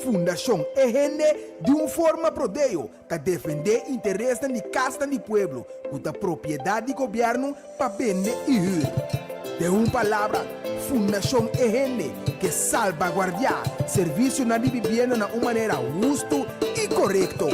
Fundashon E Hende di un forma prodeo ta defendé interesnan di kasnan di pueblo ku ta propiedat di gobièrnu pa bende i hür. Den un palabra, Fundashon E Hende ke salbaguardiá servisionan di bibienda na un manera hustu i korekto.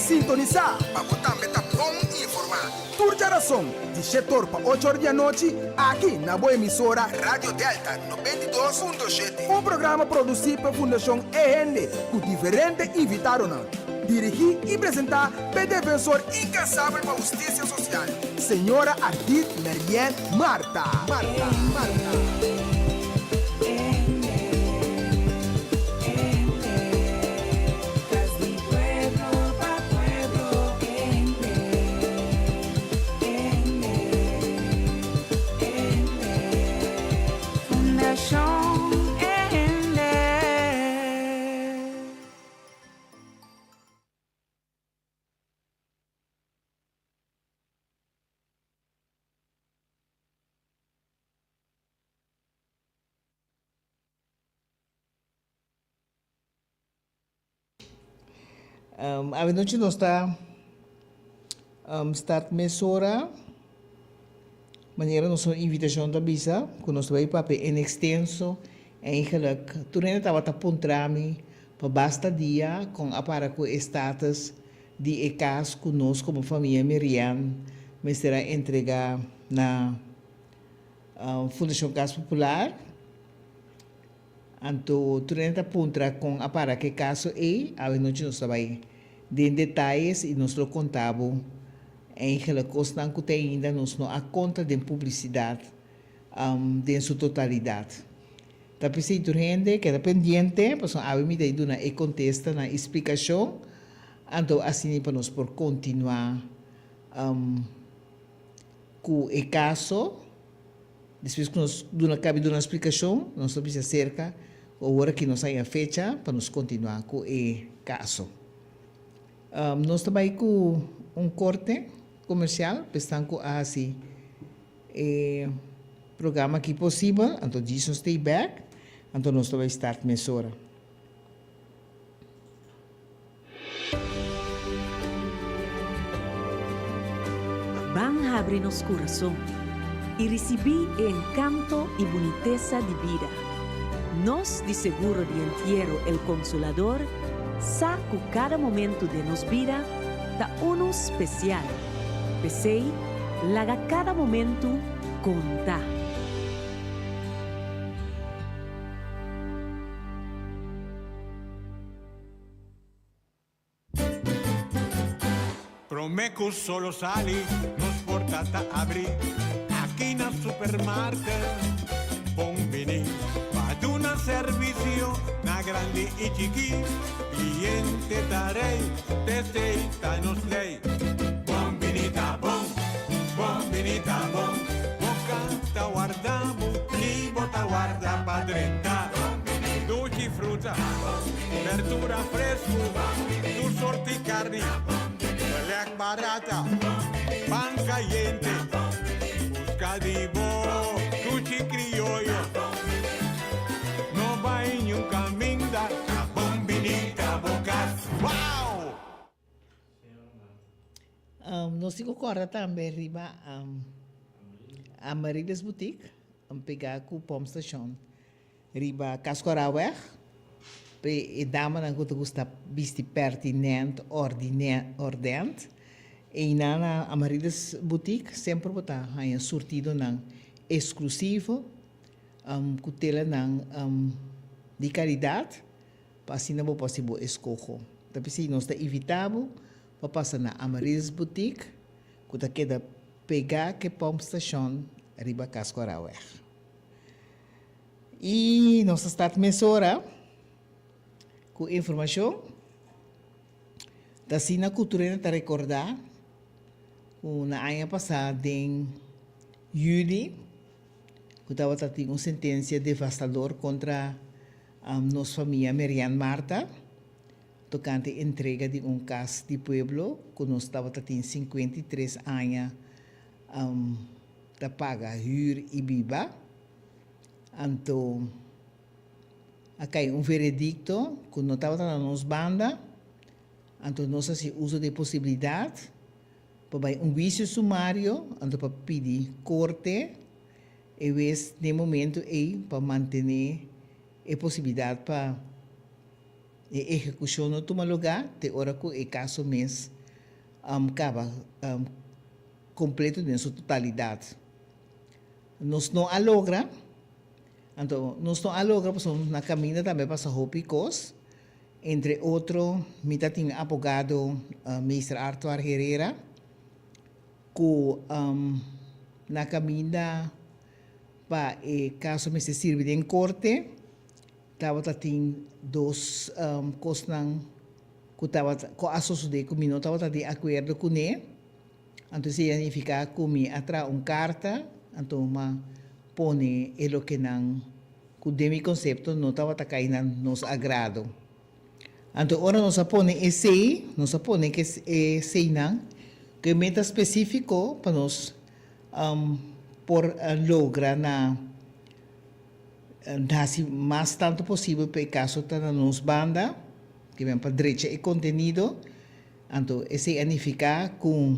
Sintonisá pa bo tambe ta bon informá. Tur djarason di shetor pa ochor di anochi aki na bo emisora Radio Delta 92.7. Un programa produsí pa Fundashon E Hende ku diferente invitadonan. Dirigí i presentá p'e defensor inkansabel pa hustisia sosial, señora Ardith Merien Martha. Martha. Martha. Avenochi nos ta start mesora manera nos invitacion ta bisa cu nos ta bay papia en extenso eigenlijk tur hende tabata puntra mi pa basta dia con a para cu e status di e cas cu nos como famia Merian mester a entrega na Fundacion Cas Popular. Anto tur hende ta puntra kon a para ku e kaso ei, awe nochi nos ta bai den detayes i nos lo konta bo enkele kosnan ku te ainda nos no a konta den publisidat den su totalidat. Ta p'esei tur hende keda pendiente pasobra awe mi ta duna e kontestanan i splikashon anto asina pa nos por kontinuá ku e kaso. Despues ku nos duna kabi duna splikashon, nos ta bisa serka ku awor aki nos haña fecha pa nos kontinuá ku e kaso. Nos ta bai ku un korte komersial pa esnan ku a hasi e programa aki posibel, anto djis nos stay bèk, anto nos ta bai start mesora. Ban habri nos kurason i risibí e enkanto i bunitesa di bida. Nos di Seguro di Entiero El Consolador sa ku kada momentu den nos bida ta unu spesial. P'esei, laga kada momentu konta! Prome cu solo sali, nos porta ta abri aki na supermarket. Bon bini pa duna servicio na grandi y chiki. Cliente ta rey, t'esey ta nos ley. Bon bini ta bon, bon bini ta bon. Bo canta warda bo, ni bo ta warda pa drenta. Dushi fruta, berdura fresku, tur sorti karni, belèk barata, pan kayente, buska di bo dushi krioyo. No bai niun kaminda, ta bon bini ta bo kas. Wow! Nos tin ku kòrda tambe riba Amaryllis Boutique, pegá ku Pump Station. Riba Cascoraweg, pa e damanan ku ta gusta bisti pertinent, ordent, einan na Amaryllis Boutique semper bo ta haña surtidonan eksklusivo ku telanan di kalidat pa asina bo por hasi bo eskoho. Ta p'esei nos ta invitá bo pa pasa na Amaryllis Boutique ku ta keda pegá ku e pompstation riba Cascoraweg. I nos ta start mesora ku informashon. Ta asina ku tur hende ta rekordá ku na aña pasá den yüli ku tabata tin un sentensia devastador kontra. Nos famia Merian Martha tokante entrega di un kas di pueblo ku nos tabata tin 53 aña ta paga hür i biba. Anto a kai un veredikto ku no tabata na nos banda, anto nos a hasi uso di e posibilidat pa bai un huisio sumario, anto pa pidi korte e wes den momento ei pa mantené e posibilidat pa e ehekushon no tuma lugá te ora ku e kaso mes kaba kompleto den su totalidat. Nos no a logra, anto nos no a logra pasobra na kaminda tambe pasa hopi kos, entre otro mi ta tin abogado Meester Arthur Herrera ku na kaminda pa e kaso mester sirbi den korte tabata tin dos kosnan ku tabata ku a sosode ku mi no tabata di akuerdo kuné. Anto esei a nifiká ku mi a traha un karta, anto m'a pone e lokenan ku den mi konsepto no tabata kai na nos agrado. Anto ora nos a pone esei, nos a pone ku eseinan ku e meta spesífiko pa nos por logra na hasi mas tantu posibel pa e kaso ta na nos banda, ke men pa drecha e kontenido. Anto esei a nifiká ku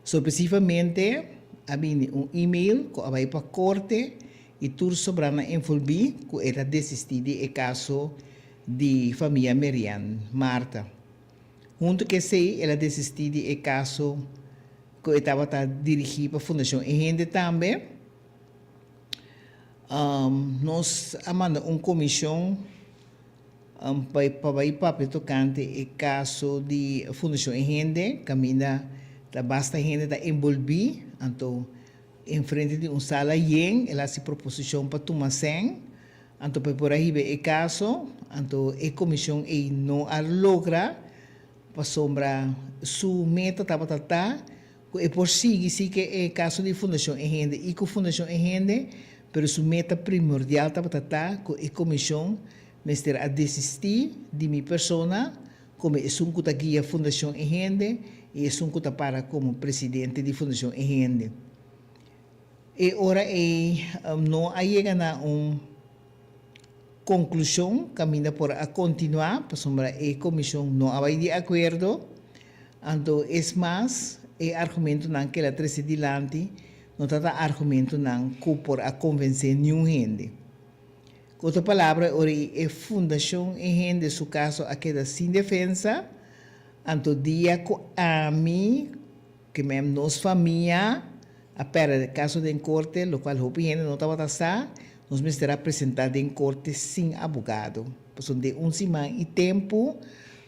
sorpresivamente a bini un email ku a bai pa korte i tur sobranan envolbí ku e ta desistí di e kaso di famia Merian Martha. Huntu ku esei el a desistí di e kaso ku e tabata dirigí pa Fundashon E Hende tambe. Nos a manda un komishon. Pa bai papia tokante e kaso di Fundashon E Hende, kaminda ta basta hende ta enbolbí, anto enfrente di un sala yen el hasi proposishon pa tuma sèn, anto pa e por a hiba e kaso, anto e komishon ei no a logra pasobra su meta tabata ta ku e por sigui si ke e kaso di Fundashon E Hende i ku Fundashon E Hende, pero su meta primordial tabata ta ku e komishon mester a desistí di mi persona komo esun ku ta guia Fundashon E Hende i esun ku ta para komo presidente di Fundashon E Hende. E ora ei no a yega na un konklushon kaminda por a kontinuá pasobra e komishon no a bai di akuerdo. Anto es mas, e argumentonan ku el a trese dilanti no ta ta argumentonan ku por a konvensé niun hende. Ku otro palabra, e ora ei e fundashon e hende su kaso a keda sin defensa, anto dia ku ami, ku mem nos famia, a pèrdè e kaso den korte, lokual hopi hende no tabata sa, nos mester a presentá den korte sin abogado. Pasobra den un siman i tempu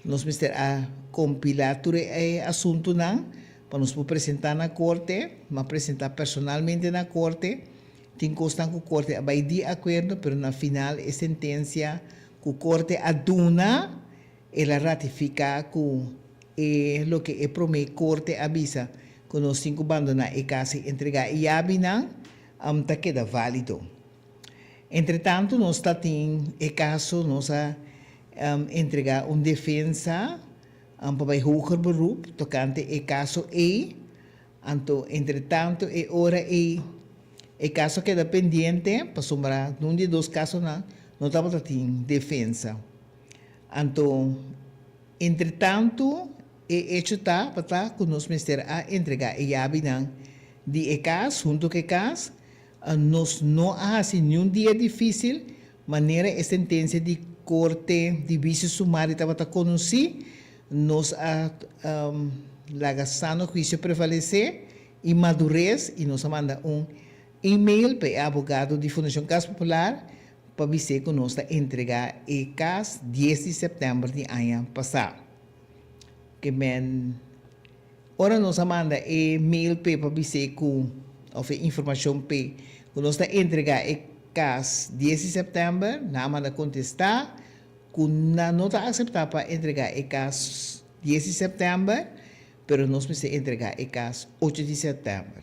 nos mester a kompilá tur e asuntunan pa nos por presentá na korte. Mi a presentá personalmente na korte. Tin kosnan ku korte a bai di akuerdo, pero na final e sentensia ku korte a duna, El a ratifiká ku e loke e promé korte a bisa ku nos tin ku bandoná e kas i entregá e yabinan ta keda válido. Entretantu nos ta tin e kaso nos a entregá un defensa pa bai hoger beroep tokante e kaso ei. Anto entretantu e ora ei e kaso a keda pendiente pasobra nun di e dos kasonan no tabata tin defensa. Anto, entretantu, e echo ta pa ta ku nos mester a entregá e yabinan di e kas huntu ku e kas. Nos no a hasi niun dia difísil, manera e sentensia di Korte di Huisio Sumario tabata konosí, nos a laga sano huisio prevalesé i madures i nos a manda un e-mail pa e abogado di Fundashon Kas Popular pa bis'é ku nos ta entregá e kas dies di sèptèmber di aña pasá. Ke men ora nos a manda e mail p'e pa bis'é ku òf e informashon p'e ku nos ta entregá e kas dies di sèptèmber, nan a manda kontestá ku nan no ta aseptá pa entregá e kas dies di sèptèmber, pero nos mester entregá e kas ocho di sèptèmber,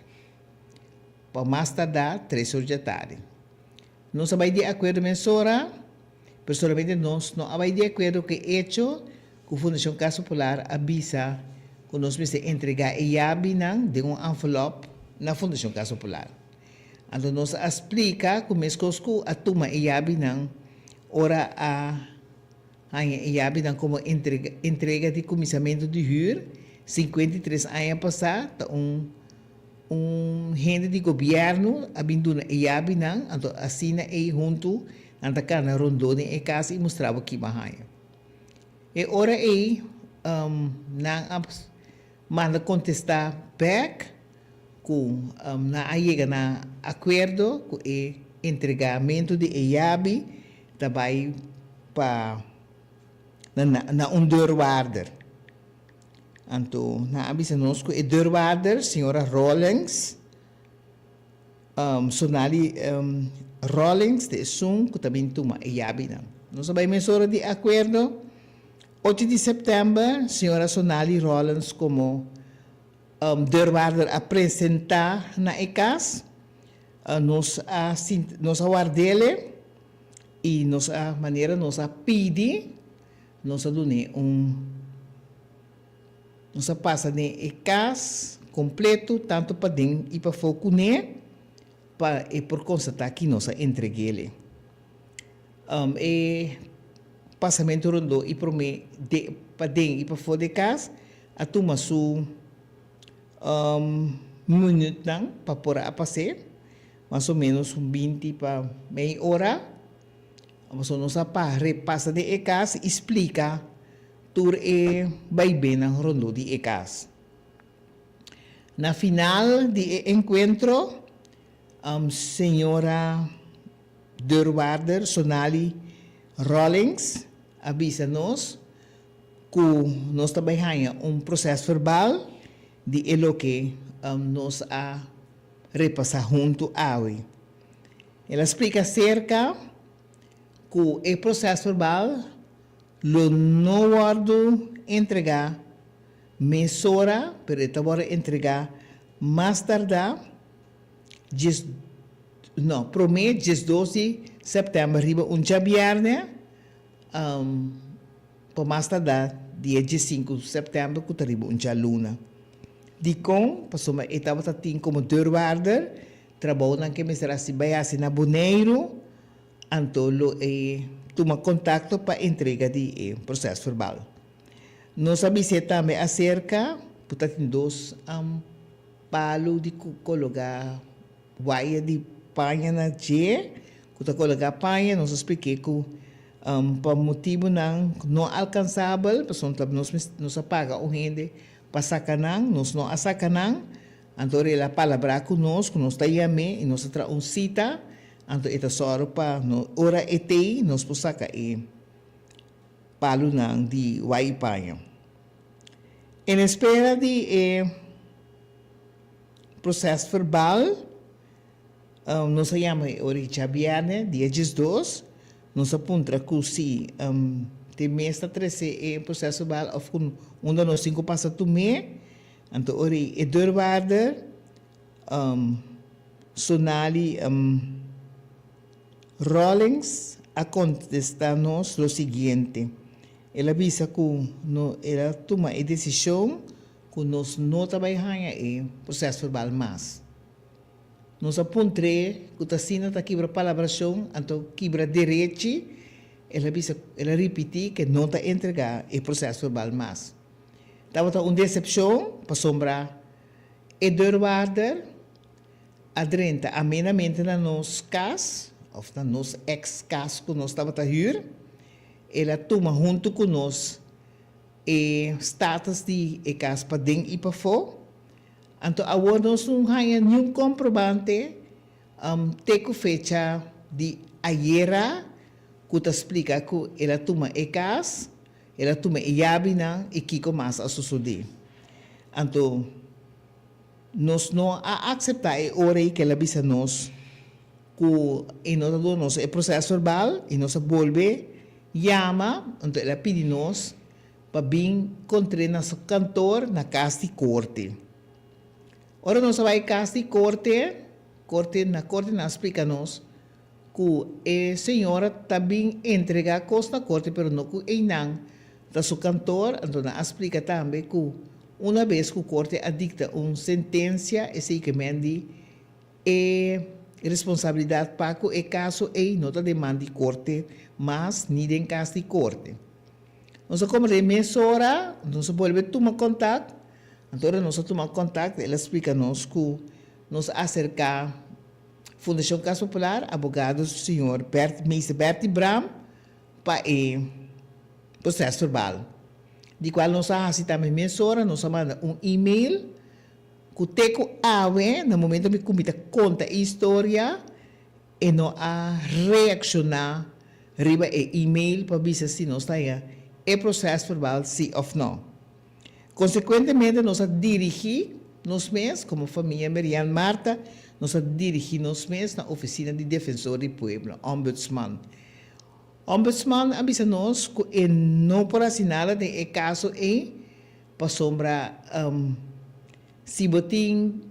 pa mas tardá tres or djatardi. Nos a bai di akuerdo mesora, Pero solamente nos no a bai di akuerdo ku e echo ku Fundashon Kas Popular a bisa ku nos mester entregá e yabinan den un envelòp na Fundashon Kas Popular. Anto nos a splika ku meskos ku a tuma e yabinan ora a haña e yabinan komo entrega di kuminsamentu di hür 53 aña pasá ta un un hende di gobièrnu a bin duna e yabinan anto asina ei huntu nan ta kana rondó den e kas i mustra bo kiba haña. E ora ei nan a manda kontestá bèk ku nan a yega na akuerdo ku e entregamentu di e yabi ta bai pa na un deurwaarder. Anto nan a bisa nos ku e deurwaarder, señora Rawlings, Sonali Rawlings ta esun ku ta bin tuma e yabinan. Nos a bai mesora di akuerdo. Ocho di sèptèmber, señora Sonali Rawlings komo deurwaarder a presentá na e kas. Nos a sinti, nos a ward'ele i nos a, manera nos a pidi, nos a dun'é un, nos a pasa den e kas kompleto, tantu paden i pafó kuné, pa e por konstatá ki nos a entreg'ele. E pasamentu rondó i promé de paden i pafó di e kas a tuma su minütnan pa por a pas'é, mas o ménos un binti pa mei ora. Pasobra nos a repasa den e kas i splika tur e baibennan rondó di e kas. Na final di e enkuentro, señora Deurwaarder Sonali Rawlings a bisa nos ku nos ta bai haña un proses verbal di e loke nos a repasá huntu awe. El a splika aserka ku e proses verbal lo no wòrdu entregá mesora, pero e ta wòrdu entregá mas tardá djes no, promé 12 di sèptèmber riba un djabièrnè. Pa mas tardá dia 15 sèptèmber ku ta riba un djaluna. Dikon? Pasobra e tabata tin komo deurwaarder trabounan ke mester hasi bai hasi na Boneiru, anto lo e tuma kontakto pa entrega di e proses verbal. Nos a bis'é tambe aserka ku ta tin dos palu di kologá Waya di paña na dje ku ta kologá paña, nos a splik'é ku pa motibunan no alkansabel, pasobra nos nos a paga un hende pa saka nan, nos no a saka nan, anto ora el a palabrá ku nos ku nos ta yam'é i nos a traha un sita, anto e ta sòru pa ora e t'ei nos por saka e palunan di waya i paña. En espera di e. Proces verbal, Nos a yama e ora di djabièrnè, dia 12, nos a puntra ku si te mes ta trese e proces verbal òf ku unda nos tin ku pasa tum'é. Anto ora e deurwaarder Sonali Rawlings a kontestá nos lo siguiente, El a bisa ku no el a tuma e desishon ku nos no ta bai haña e proces verbal mas. Nos a puntr'é ku ta asina ta kibra palabrashon, anto kibra derechi, el a bisa, el a ripití ke no ta entregá e proces verbal mas. Tabata un desepshon pasobra e deurwaarder a drenta amenamente na nos kas, òf na nos eks kas ku nos tabata hür, el a tuma huntu ku nos e status di e kas paden i pafó. Anto awor nos no haña niun komprobante te ku fecha di ayera ku ta splika ku el a tuma e kas, el a tuma e yabinan i kiko mas a sosodé. Anto nos no a akseptá e ora ei ku el a bisa nos ku e no ta duna nos e proseso verbal i nos a bolbe yama, anto el a pidi nos pa bin kontr'é na su kantor na kas di korte. Ora nos a bai kas di korte, korte na korte nan a splika nos. ku e señora ta bin entregá kos na korte pero no ku einan ta su kantor, anto nan a splika tambe ku una bes ku korte a dikta un sentensia esei ke men di e responsabilidat pa ku e kaso ei no ta den man di korte mas ni den kas di korte. Nos a komprendé mesora, nos a bolbe tuma kontakt, anto ora nos a tuma kontakt el a splika nos ku nos a aserká Fundashon Kas Popular, abogado señor Bert, Meester Bertie Braam pa e proces verbal, di cual nos a haci tambe mesora, nos a manda un email cu te cu awe, na momento mi cu mi ta conta e historia, e no a reacciona riba e email pa bisa si nos ta haña e proces verbal si of no. Consecuentemente nos a dirigi nos mes, como famia Merian Martha, nos a dirigi nos mes na oficina di Defensor di Pueblo, Ombudsman. Ombudsman a bisa nos cu e no por haci nada den e caso ey pasobra si bo tin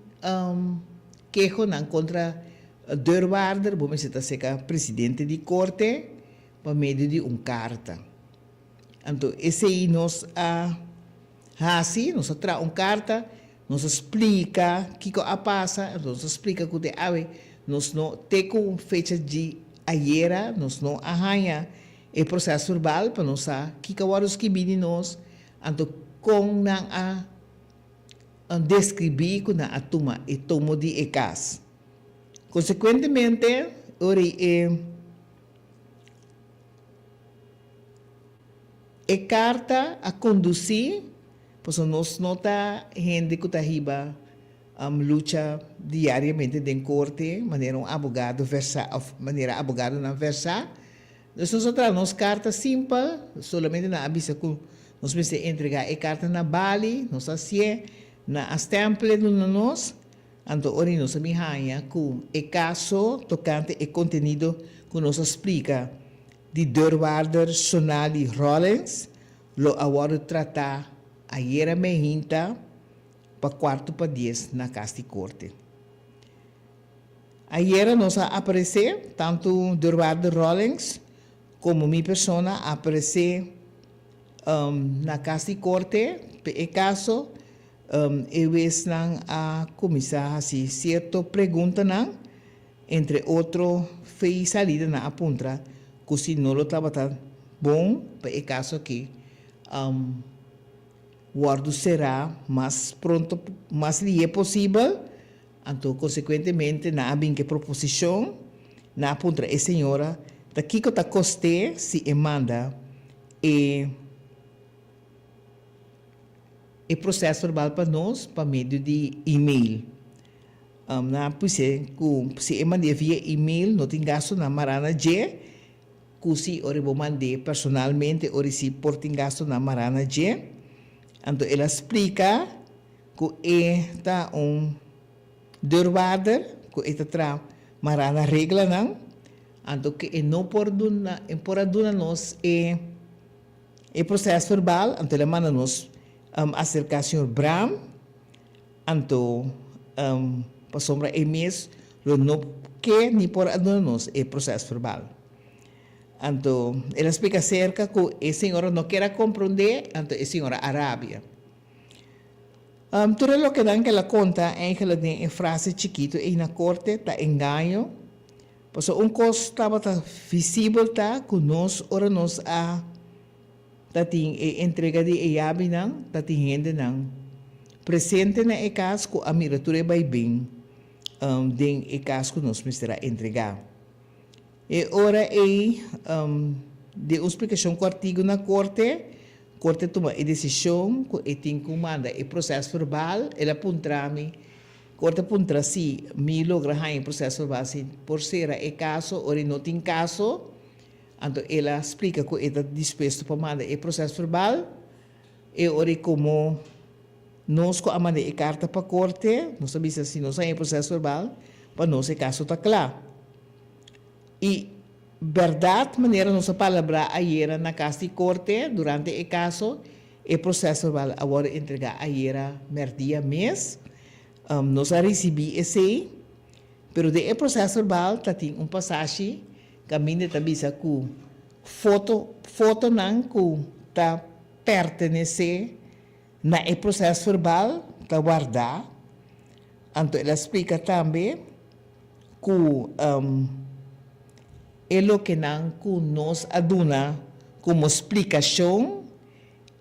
kehonan contra deurwaarder bo mester ta seca presidente di corte pa medio di un carta. Anto esey nos a haci, nos a traha un carta, nos a splica kico a pasa, anto nos a splica cu te awe nos no te cu fecha di ayera nos no a haya e proces verbal pa nos sa kico a wordo skibi di nos, anto con nan a describi cu nan a tuma e tomo di e cas. Consecuentemente ora e. E karta a kondusí, pasobra nos no ta hende ku ta hiba lucha diariamente den korte manera un abogado versá òf manera abogadonan versá. Dus nos a traha nos karta simpel, solamente nan a bisa ku nos mester entregá e karta na bali, nos a hasié, nan a stèmpel e duna nos. Anto ora nos a bin haña ku e kaso tokante e kontenido ku nos a splika di deurwaarder Sonali Rollins lo a wòrdu tratá ayera mehinta pa kuartu pa dies na kas di korte. Ayera nos a aparesé, tantu deurwaarder Rollins komo mi persona a aparesé na kas di korte pa e kaso. E wesnan a kuminsá hasi sierto preguntanan. Entre otro, fe i salida nan a puntra ku si no lo tabata bon pa e kaso aki wòrdu será mas pronto, mas lihé posibel. Anto konsekuentemente nan a bin ku e proposishon, nan a puntra e señora ta kiko ta kost'é si e manda e. E proces verbal pa nos pa medio di email. Nan a puse ku si e mand'é via email no tin gastunan mará na dje, ku si ora bo mand'é personalmente ora si por tin gastunan mará na dje. Anto el a splika ku e ta un deurwaarder, ku e ta traha mará na reglanan, anto ku e no por duna, e por a duna nos e. E proces verbal, anto el a manda nos acerca señor Braam, anto pasobra e mes lo no ke ni por a duna nos e proces verbal. Anto el a splica acerca cu e señora no kier a compronde, anto e señora a rabia. Tur e lokenan ke el a conta eigenlijk den e frase chikito ey na corte ta engaño. Pasobra un kos tabata visibel ta ku nos ora nos a ta tin e entrega di e yabinan ta tin hendenan presente na e kas ku a mira tur e bai bin den e kas ku nos mester a entregá. E ora ei den un splikashon kòrtigu na korte, korte tuma e desishon ku e tin ku manda e proses verbal. El a puntra mi Corte a puntra si mi logra haña e proceso verbal si por cera e caso ora e no tin caso, anto el a splica cu e ta dispuesto pa manda e proceso verbal, e ora e como nos cu a manda e carta pa corte, nos a bisa si nos haña e proceso verbal pa nos e caso ta cla. Y berdad manera nos a palabrá ayera na cas di corte durante e caso, e proceso verbal a worde entregá ayera merdia mes. Nos a ricibi esey, pero den e proceso verbal ta tin un pasashi. Kaminda ta bisa ku foto fotonan ku ta pertenesé na e proses verbal ta wardá. Anto el a splika tambe ku e lokenan ku nos a duna komo splikashon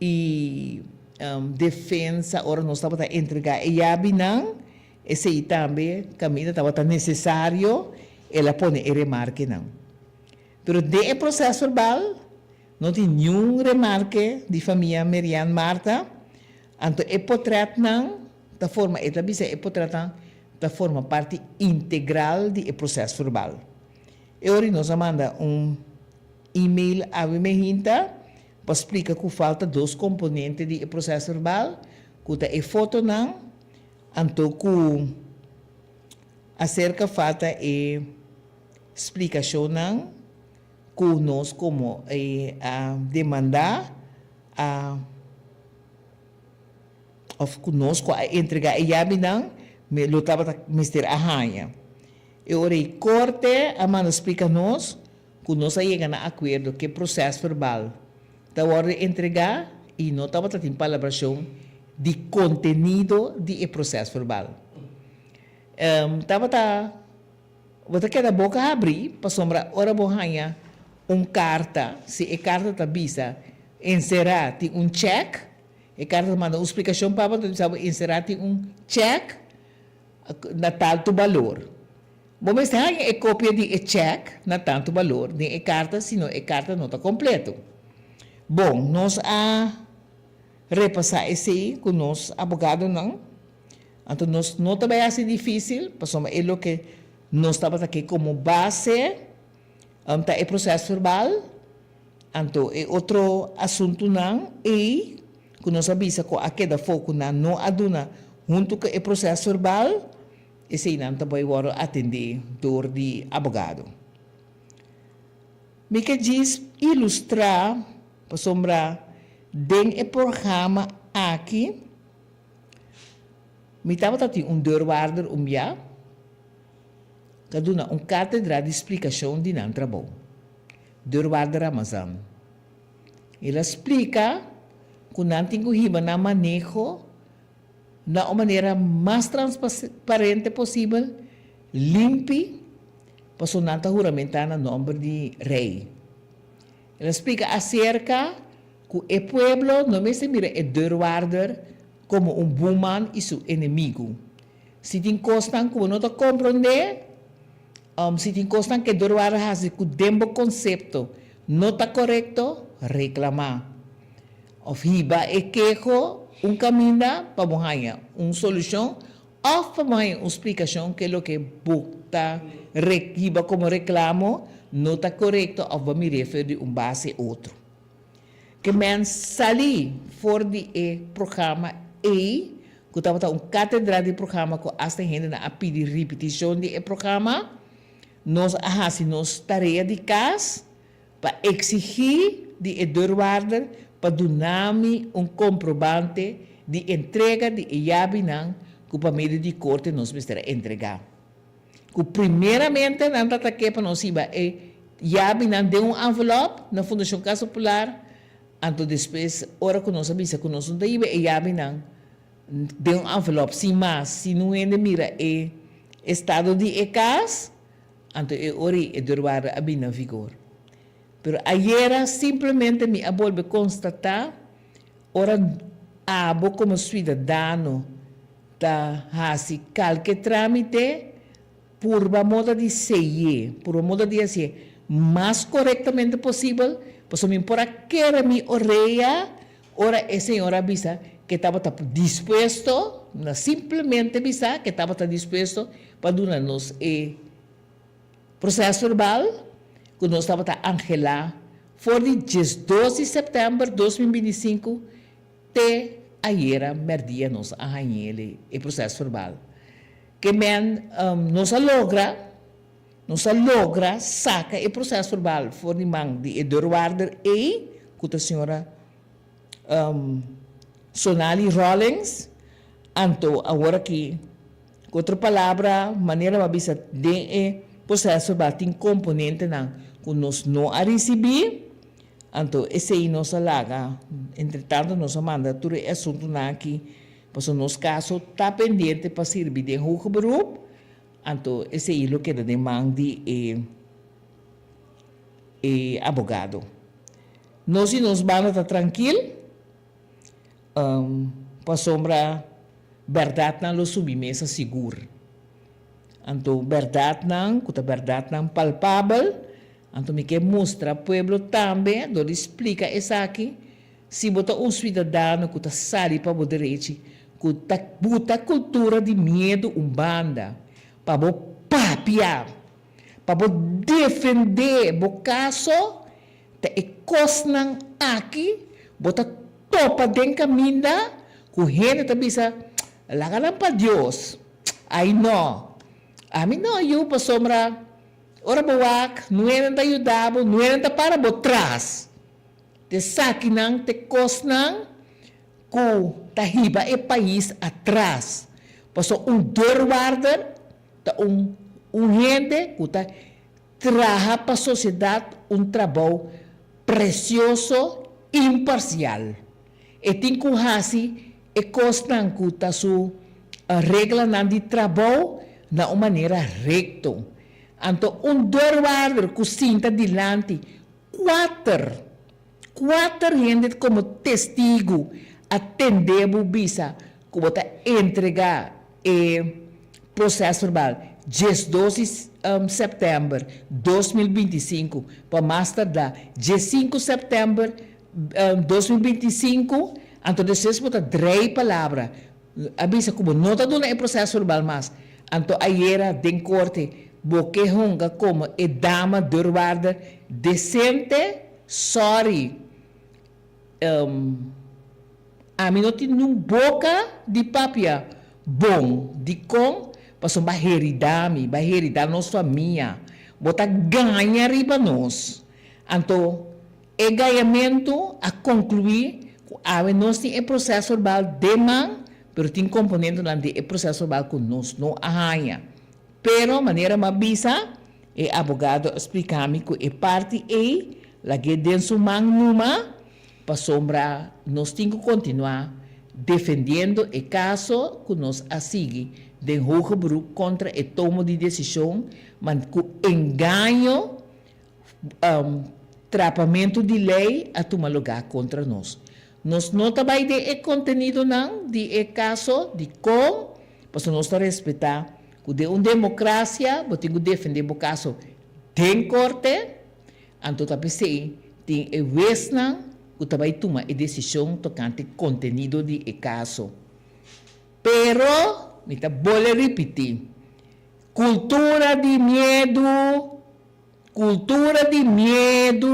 i defensa ora nos tabata entregá e yabinan, esei tambe kaminda tabata nesesario, el a pone e remarkenan. Pero den e proces verbal no tin niun remarke di famia Merian Martha, anto e potretnan ta forma, e ta bisa e potretnan ta forma parti integral di e proces verbal. E ora nos a manda un email awe mehinta pa splika ku falta dos komponente di e proses verbal, ku ta e fotonan, anto ku aserka falta e splikashonnan ku nos komo e a demandá a òf ku nos ku a entregá e yabinan lo tabata mester a haña. E ora ei korte a manda splika nos ku nos a yega na akuerdo ku e proses verbal ta wòrdu entregá i no tabata tin palabrashon di kontenido di e proses verbal. Tabata bo ta keda boka habrí pasobra ora bo haña un karta, si e karta ta bisa enserá tin un chèk, e karta ta manda un splikashon pa bo ta bisa bo enserá tin un chèk na tantu balor. Bo mester haña e kopia di e chèk na tantu balor den e karta, sino e karta no ta kompleto. Bon, nos a repasá esei ku nos abogadonan, anto nos no ta bai hasi difísil, pasobra e loke nos tabata ke komo base ta e proses verbal, anto e otro asuntunan ei ku nos a bisa ku a keda afó ku nan no a duna huntu ku e proses verbal, Eseinan ta bai wòrdu atendé dor di abogado. Mi ke djis ilustrá pasobra den e programa aki mi tabata tin un deurwaarder un bia ta duna un kátedra di splikashon di nan trabou, Deurwaarder Ramazan. El a splika ku nan tin ku hiba nan maneho na un manera mas transparente posibel, limpi, pasobra nan ta huramentá na nòmber di Rei. El a splika aserka ku e pueblo no mester mira e deurwaarder komo un buman i su enemigu. Si tin kosnan ku bo no ta komprondé, si tin kosnan ku e deurwaarder hasi ku den bo konsepto no ta korekto, reklamá. Of hiba e keho un kaminda pa bo haña un solushon òf pa bo haña un splikashon ke loke bo ta hiba komo reklamo no ta korekto òf bo a mir'é for di un base otro. Ke men sali for di e programa ei, ku tabata un katedra di programa ku asta hendenan a pidi ripitishon di e programa, nos a hasi nos tarea di kas, Pa exigí di e deurwaarder pa duna mi un comprobante di entrega di e yabinan cu pa medio di corte nos mester a entrega. Cu primeramente nan ta take pa nos hiba e yabinan den un envelop na Fundacion Casa Popular, anto despues ora cu nos a bisa cu nos no ta hiba e yabinan den un envelop sin mas, si nun hende mira e estado di e cas, Anto e ora ei e deurwaarder a bini na vigor. Pero ayera simplemente mi a bolbe constatá ora abo como suidadano ta haci calke tramite, purba moda di seyé, purba moda di hacié mas corectamente posibel, pasobra mi por a kere mi orea ora e señora a bisa ke tabata dispuesto, na simplemente bisa ke tabata dispuesto pa duna nos e proces verbal cu nos tabata angelá for di 12 di september 2025 te ayera merdia nos a hañ'el e proces verbal. Ke men nos a logra, nos a logra saca e proces verbal for di man di e deurwaarder ey cu ta señora Sonali Rawlings, anto awor aki. Ku otro palabra, manera bo a bisa den e proces-verbaal tin componentenan cu nos no a ricibi, anto esey nos a laga. Entretanto nos a manda tur e asuntonan aki, pasobra nos caso ta pendiente pa sirbi den hoger beroep, anto esey lo keda den man di e e abogado. Nos di nos banda ta trankil, pasobra bèrdatnan lo subi mesa sigur. Anto bèrdatnan ku ta bèrdatnan palpabel, anto mi ke mustra pueblo tambe dor di splika esaki, si bo ta un suidadano ku ta sali pa bo derechi, ku ta buta kultura di miedu un banda pa bo papia, pa bo defendé bo kaso, Ta e kosnan aki bo ta topa den kaminda ku hende ta bisa, Laga nan pa Dios. Ai no. Ami no yu pasobra ora bo wak nuenan ta yuda bo, nuenan ta para bo tras. Ta esakinan ta e kosnan ku ta hiba e pais atras. Pasobra un deurwaarder ta un un hende ku ta Traha pa sosiedat un trabou presioso imparsial. E tin ku hasi e kosnan ku ta su reglanan di trabou na un manera rekto. Anto un deurwaarder ku sinta dilanti kuater, kuater hende komo testigu a tende bo bisa ku bo ta entregá e prosèsverbal 12 di sèptèmber 2025 pa mas tardá 15 sèptèmber 2025, anto despues bo ta drei palabra, a bisa ku bo no ta duna e prosèsverbal mas, anto ayera den korte bo ke hunga komo e dama deurwaarder desente, sòri. Ami no tin niun boka di papia bon. Dikon? Pasobra bo a herida mi, bo a herida nos famia. Bo ta gaña riba nos. Anto, e gañamentu a konkluí ku awe nos tin e proseso verbal den man, pero tin komponentenan di e proseso verbal ku nos no a haña. Pero, manera mi a bisa, e abogado a splika mi ku e parti ei lag'é den su man numa, pasobra nos tin ku kontinuá defendiendo e kaso ku nos a sigui den hoge beroep kontra e tomo di desishon, man ku engaño, trapamentu di lei a tuma lugá kontra nos. Nos no ta bai den e kontenidonan di e kaso, dikon? Pasobra nos ta respetá ku den un demokrasia bo tin ku defendé bo kaso den korte, anto ta p'esei tin e wesnan ku ta bai tuma e desishon tokante kontenido di e kaso. Pero, mi ta bole ripití, kultura di miedu, Kultura di miedu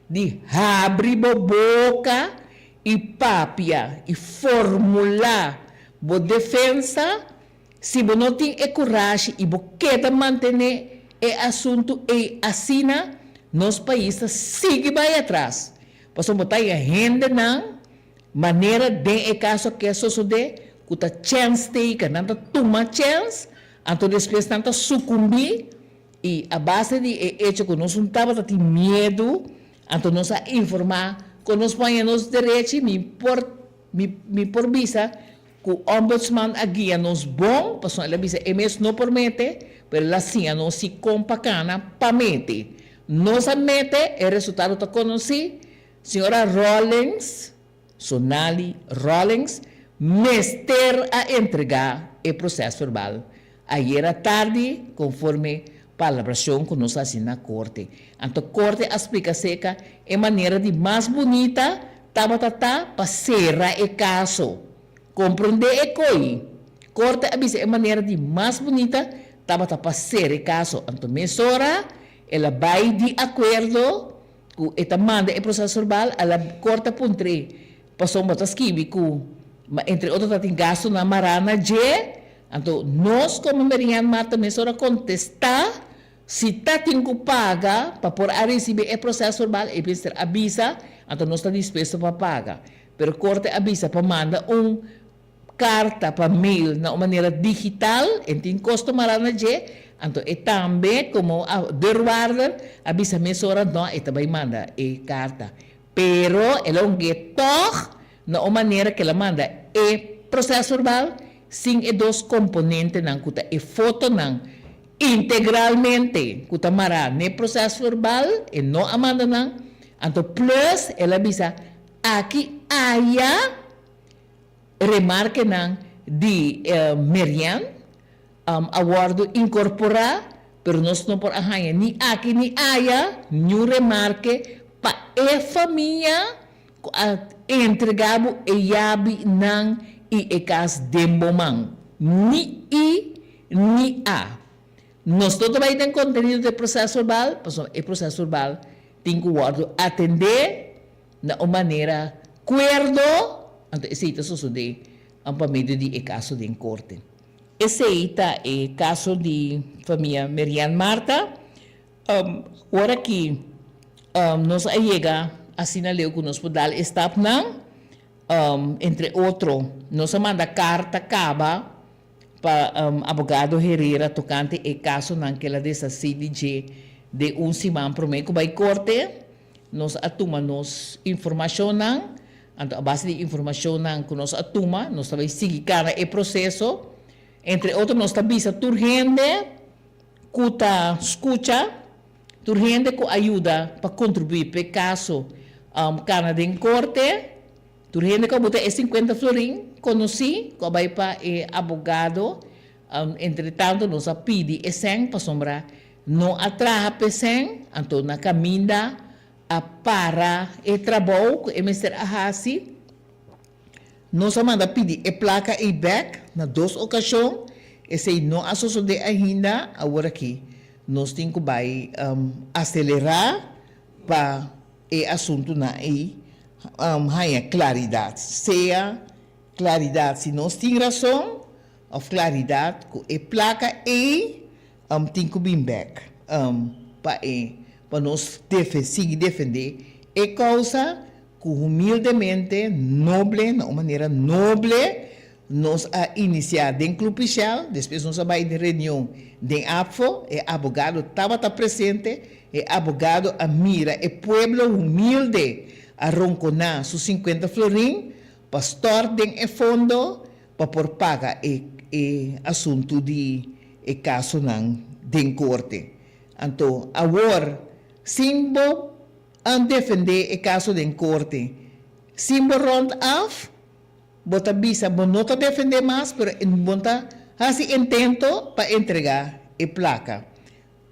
di habri bo boka i papia i formulá bo defensa, si bo no tin e kurashi i bo keda mantené e asuntu ei asina, nos pais ta sigui bai atras. Pasobra bo ta haña hendenan manera den e kaso aki a sosodé ku ta chèns teken, nan ta tuma chèns, anto despues nan ta sukumbí. I a base di e echo ku nos no tabata tin miedu, anto nos a informá ku nos por haña nos derechi, mi por mi mi por bisa ku Ombudsman a guia nos bon, pasobra el a bisa e mes no por mete, pero el a siña nos si kon pa kana pa mete. Nos a mete, e resultado ta konosí, señora Rawlings, Sonali Rawlings mester a entregá e prosèsverbal ayera tardi konforme palabrashon ku nos hasi na korte. Anto korte a splika seka e manera di mas bunita tabata ta pa sera e kaso. Komprondé e koi. Korte a bisa e manera di mas bunita tabata pa sera e kaso. Anto mesora el a bai di akuerdo. Ku e ta manda e proces verbal a la korte a puntr'é pasobra bo ta skibi ku ma entre otro ta tin gastunan mará na dje, anto nos komo Merian Marta mesora kontestá si ta tin ku paga pa por a risibí e proces verbal e mester a bisa anto nos ta dispuesto pa paga pero korte a bisa pa manda un karta pa mail na un manera digital, en tin kosto mará na dje. Anto e tambe komo deurwaarder a bisa mesora no e ta bai manda e karta. Pero el a hung'é tòg na un manera ku el a manda e prosèsverbal sin e dos komponentenan ku ta e fotonan integralmente ku ta mará n'e prosèsverbal, e no a manda nan. Anto plus el a bisa aki aya remarkenan di Merian a wòrdu inkorporá, pero nos no por a haña ni aki ni aya niun remarke pa e famia ku a entregá bo e yabinan i e kas den bo man. Ni i ni a. Nos no ta bai den kontenido di e proseso verbal, pasobra e proseso verbal tin ku wòrdu atendé na un manera kuerdo, anto esei ta sosodé pa medio di e kaso den korte. Esei ta e kaso di famia Merian Martha. Ora ki nos a yega asina leu ku nos por dal e stapnan, entre otro nos a manda karta kaba pa abogado Herrera tokante e kasonan ku el a deshasí di dje den un siman promé ku bai korte. Nos a tuma nos informashonnan, anto a base di informashonnan ku nos a tuma, nos ta bai sigui kana e proseso. Entre otro nos ta bisa tur hende ku ta skucha, tur hende ku a yuda pa kontribuí p'e kaso kana den korte, tur hende ku a buta e sinkuenta florin konosí ku a bai pa e abogado. Entretanto nos a pidi e sèn pasobra No a traha p'esèn, anto na kaminda a para e trabou ku e mester a hasi. Nos a manda pidi e plaka ei bèk na dos okashon, esei no a sosodé ainda. Awor aki nos tin ku bai aselerá pa e asuntunan ei haña klaridat, sea klaridat si nos tin rason òf klaridat ku e plaka ei tin ku bin bek pa e pa nos sigui defende e kousa ku humildemente, noble, na un manera noble nos a inisiá den Club Pichel, despues nos a bai den reunion den APFO, e abogado tabata presente, e abogado a mira e pueblo humilde a ronkoná su sinkuenta florin pa stòrt den e fondo pa por paga e e asuntu di e kasonan den korte. Anto awor sin bo a defendé e kaso den korte, sin bo rònt af, bo ta bisa bo no ta defendé mas pero bo ta hasi intento pa entregá e plaka.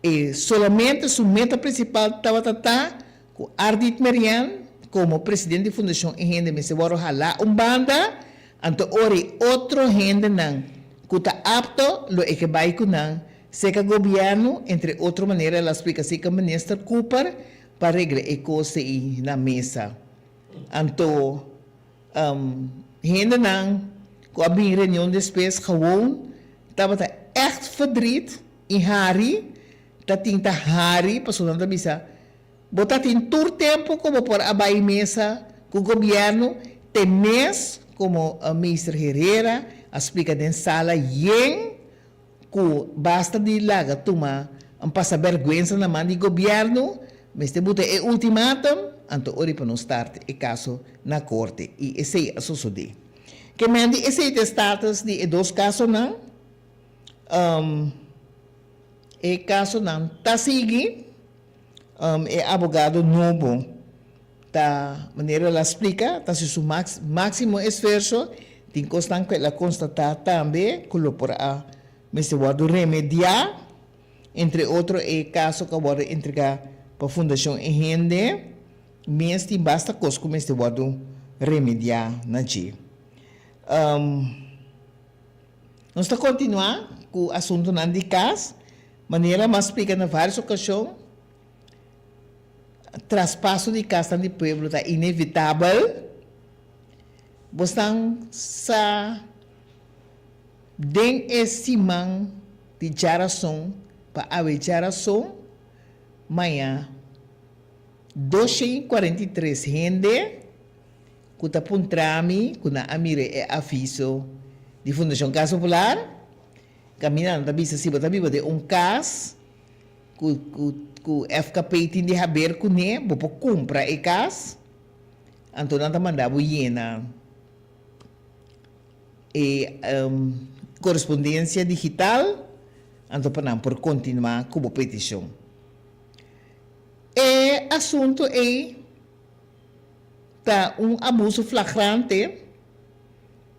E solamente su meta principal tabata ta cu Ardit Merian como presidente di Fundacion e hende mester worde hala un banda, anto ora e otro hendenan cu ta apto lo e ke bay cu nan seca gobierno, entre otro manera el a splica seca Minister Cooper pa regla e cos ey na mesa. Anto hendenan cu a bin reunion despues gewoon tabata echt verdriet I hari ta tin ta hari pasobra nan ta bisa bo ta tin tur tempo ku bo por a bai mesa ku gobierno te mes komo Meester Herrera a splika den sala yen ku basta di laga tuma un pasa berguensa na man di gobierno mester buta e ultimatum anto ora pa nos start e kaso na korte i esei a sosode. Ke men di esei ta e status di e dos kasonan. E kasonan ta sigui, e abogado nobo ta, manera el a splika, ta hasi su máksimo esfuerso, tin kosnan ku el a konstatá tambe ku lo por a mester wòrdu remediá, entre otro e kaso ku a wòrdu entregá pa Fundashon E Hende mes tin basta kos ku mester wòrdu remediá na dje. Nos ta kontinuá ku asuntunan di kas, manera mi a splika na vários okashon, traspaso di kasnan di pueblo ta inevitabel. Bosnan sa den e siman di djarason pa awe djarason, maña 243 hende ku ta puntra mi ku nan a mira e aviso di Fundashon Kas Popular. Kaminda nan ta bisa si bo ta biba den un kas ku ku ku FKP tin di haber kuné, bo por kumpra e kas, anto nan ta manda bo yena e korespondensia digital anto pa nan por kontinuá ku bo petishon. E asuntu ei ta un abuso flagrante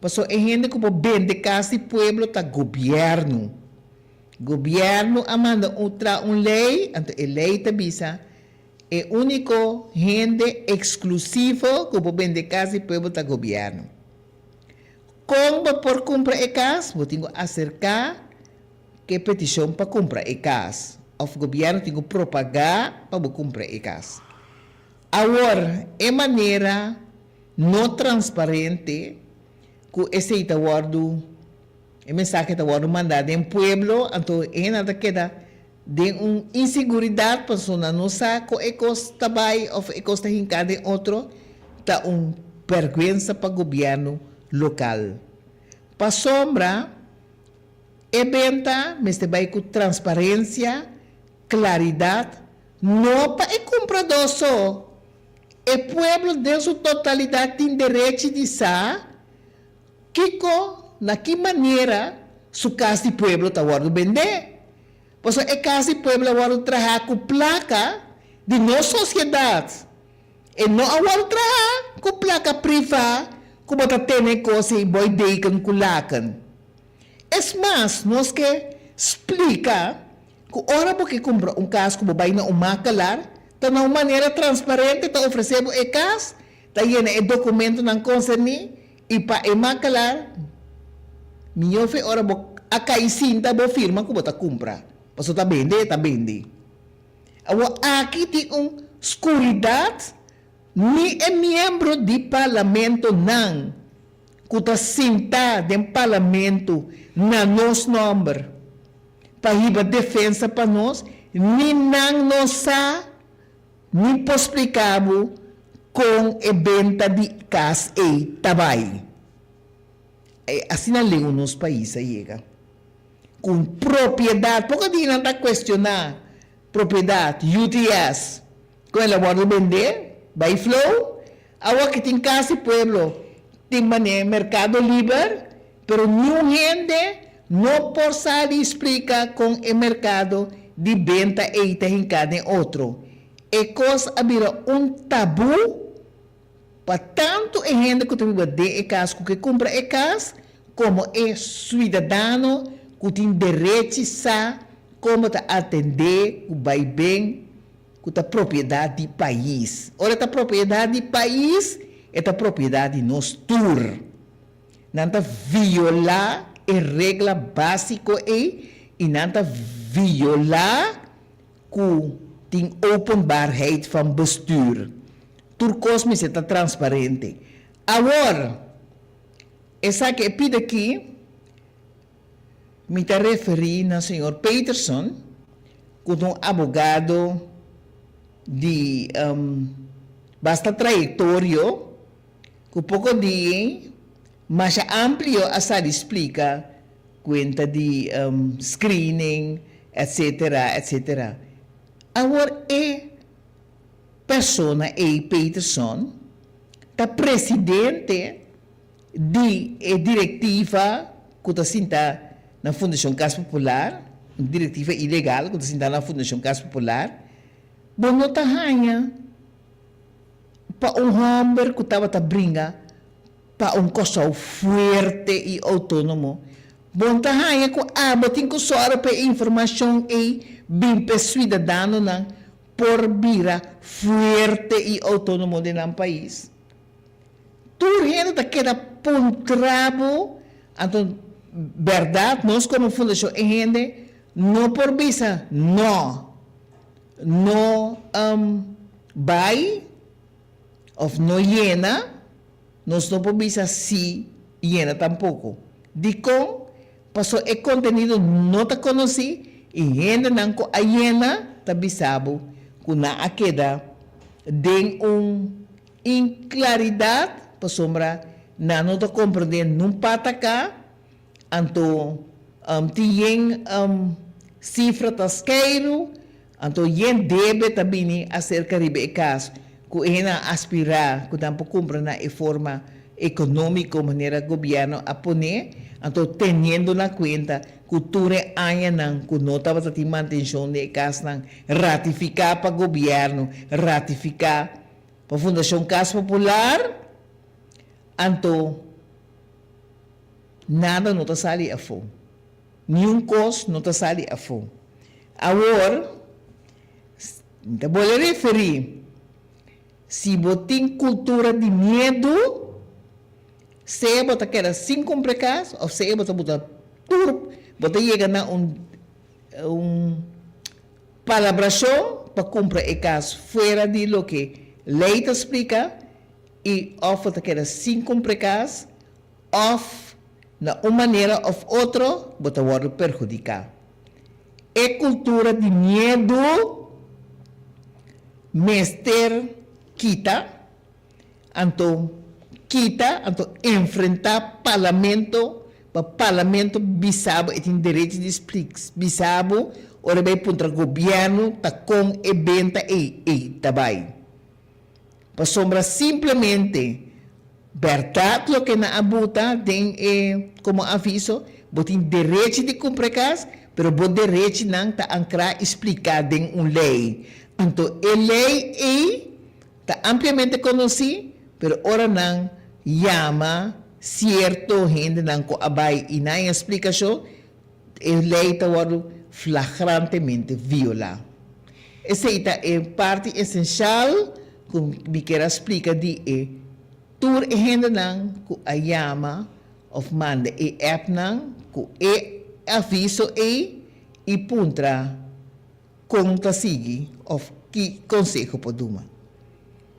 pasobra e hende ku por bende kas di pueblo ta gobièrnu. Gobièrnu a manda un traha un lei anto e lei ta bisa e úniko hende eksklusivo ku por bende kas di pueblo ta gobièrnu. Kon bo por kumpra e kas? Bo tin ku aserká ku e petishon pa kumpra e kas òf gobièrnu tin ku propagá pa bo kumpra e kas. Awor, e manera no transparente ku esei ta wòrdu, e mensahe ta wòrdu mandá den pueblo, anto e hendenan ta keda den un inseguridat pasobra nan no sa kon e kos ta bai òf e kos ta hinká den otro, ta un bèrgwensa pa gobièrnu lokal. Pasobra e benta mester bai ku transparensia, Claridad no pa e cumprador so, e pueblo den su totalidad tin derechi di sa kico, na ki manera su cas di pueblo ta wordo bende. Pasobra e cas di pueblo a wordo traha cu placa di nos sociedad. E no a wordo traha cu placa priva cu bo ta tene cos ei boy deken cu laken. Es mas, nos ke splika ku ora bo ke kumpra un kas ku bo bai na un makelar, ta na un manera transparente ta ofresé bo e kas, ta yena e dokumentonan konserní i pa e makelar mihó fe ora bo a kai sinta bo firma ku bo ta kumpra, pasobra ta bende e ta bende. Awor aki tin un skuridat ni e miembro di parlamentonan ku ta sintá den parlamento na nos nòmber pa hiba defensa pa nos, ni nan no sa ni por splika bo kon e benta di kas ei ta bai. Asina leu nos pais a yega. Ku un propiedat, poko di nan ta kuestioná propiedat, UTS, Kon el a wòrdu bendé? Bai flow? Awor ki tin kas di pueblo, tin manera merkado liber, pero niun hende no por sali i splika kon e merkado di benta ei ta hinká den otro. E kos a bira un tabú pa tantu e hende ku ta biba den e kas ku ke kumpra e kas, komo e suidadano ku tin derechi sa komo ta atendé ku bai ben ku ta propiedat di pais. Ora e ta propiedat di pais, e ta propiedat di nos tur. Nan ta violá e regla básiko ei i nan ta violá ku tin openbaarheid van bestuur. Tur kos mester ta transparente. Awor, esaki e pida aki Mi ta referí na señor Peterson, ku ta un abogado di basta trayektorio, ku poko di masha amplio a sa di splika kuenta di screening, etcetera, etcetera. Awor e persona ei, Peterson, ta presidente di e direktiva ku ta sinta na Fundashon Kas Popular, un direktiva ilegal ku ta sinta na Fundashon Kas Popular, bo no ta haña pa un hòmber ku tabata bringa pa un Kòrsou fuerte i outónomo. Bo no ta haña ku abo tin ku sòru pa e informashon ei bin pa e suidadanonan por bira fuerte i outónomo den nan pais. Tur hende ta keda puntra bo, anto berdad nos como Fundacion e hende no por bisa no, no bay of no yena, nos no por bisa si yena tampoco. Dicon? Paso e contenido no ta conoci y hendenan cu a yena ta bisa bo cu nan a keda den un Inklaridat, pasobra nan no ta komprendé nun pataka, anto Tin yen sifra ta skeiru, anto yen debe ta bini aserka riba e kas ku e hendenan a aspirá ku nan por kumpra na e forma ekonómiko manera gobièrnu a pone, anto teniendo na kuenta ku tur e añanan ku no tabata tin mantenshon den e kasnan ratifiká pa gobièrnu, ratifiká pa Fundashon Kas Popular, anto. Nada no ta sali afó. Niun kos no ta sali afó. Awor, mi ta bolbe referí, si bo tin kultura di miedu, sea bo ta keda sin kumpra e kas òf sea bo ta buta tur, bo ta yega na un un palabrashon pa kumpra e kas fuera di loke lei ta splika i òf bo ta keda sin kumpra e kas òf na un manera òf otro bo ta wòrdu perhudiká. E kultura di miedu mester kita, anto kita, anto enfrentá parlamento pa parlamento bisa bo, e tin derecho di bisa bo ora e bai puntra gobièrnu ta kon e benta ei ei ta bai. Pasobra simplemente bèrdat loke nan a buta den e komo aviso, bo tin derechi di kumpra e kas, pero bo derechinan ta ankrá i spliká den un lei. Anto e lei ei ta ampliamente konosí, pero ora nan yama sierto hendenan ku a bai i nan a splikashon, E lei ta wòrdu flagrantemente violá. Esei ta e parti esenshal ku mi kier a splika di e tur e hendenan ku a yama òf manda e appnan ku e aviso ei i puntra kon ta sigui òf ki konseho por duma.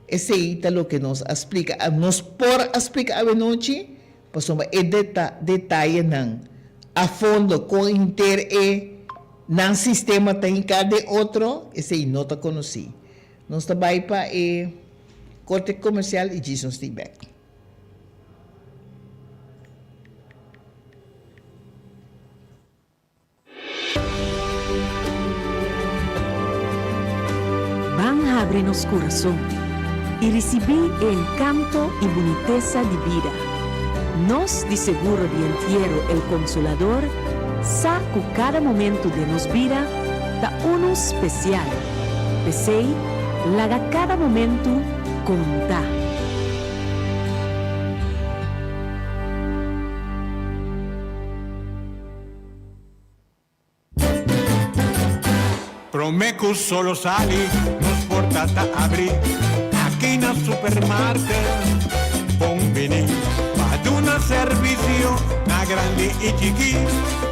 Esei ta loke nos a splika, nos por a splika awenochi Pasobra e detayenan a fondo kon henter e nan sistema ta hinká den otro, esei no ta konosí. Nos ta bai pa e korte komersial i djis nos tin bèk. Ban habri nos kurason i risibí e enkanto i bunitesa di bida. Nos di Seguro di Entiero El Consolador sa ku kada momentu den nos bida ta unu spesial. P'esei, laga kada momentu konta. Prome cu solo sali, nos porta ta abri aki na supermarket. Bon bini pa duna servicio na grandi y chiki.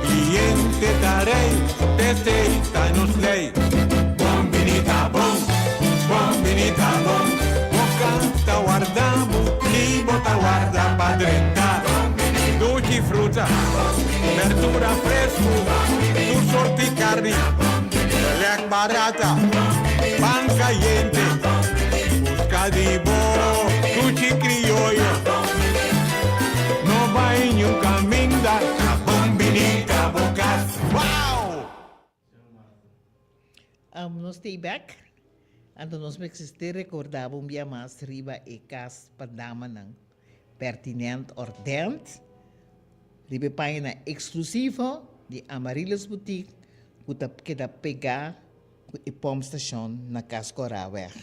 Cliente ta rey, p'esey ta nos ley. Bon bini ta bon, bon bini ta bon. Bo canta warda bo, ni bo ta warda pa drenta. Duchi fruta, berdura fresku, tur sorti karni, lek barata, pan kayente, buska di bo duchi krioyo. No bai niun kaminda, ta bon bini ta bo kas. Wow! Nos ta bek, anto nos mester recorda bo un bia mas riba e cas pa damanan pertinent ordent riba e pagina exclusivo di Amaryllis Boutique cu ta keda pega cu e pompstation na Cas Coraweg.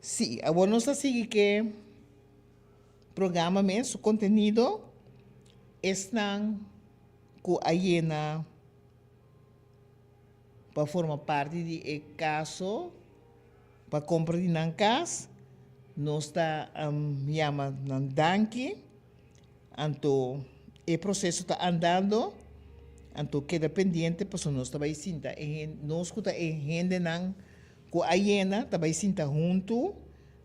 Si, awor nos ta sigui ke programa mes, su contenido, esnan ku a yena pa forma parti di e kaso pa kompra di nan kas, nos ta yama nan danki, anto e proseso ta andando, anto keda pendiente pasobra nos ta bai sinta e hende, nos ku ta e hendenan ku a yena ta bai sinta huntu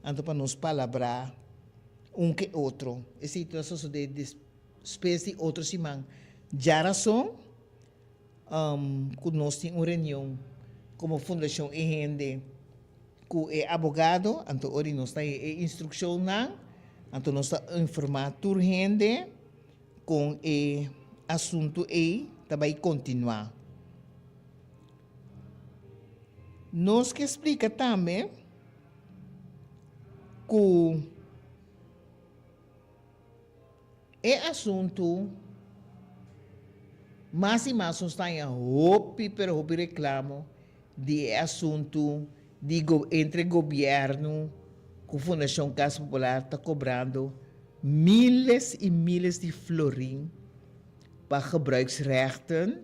anto pa nos palabrá un ke otro. Esei ta sosodé Spes di otro siman djarason ku nos tin un reunion komo Fundashon E Hende ku e abogado, anto ora nos ta e instrukshonnan, anto nos ta informá tur hende. kon e asuntu ei ta bai kontinuá. Nos ke splika tambe ku e asuntu mas i mas nos ta haña hopi pero hopi reklamo di e asuntu di entre gobièrnu ku Fundashon Kas Popular ta kobrando miles i miles di florin pa gebruiksrechten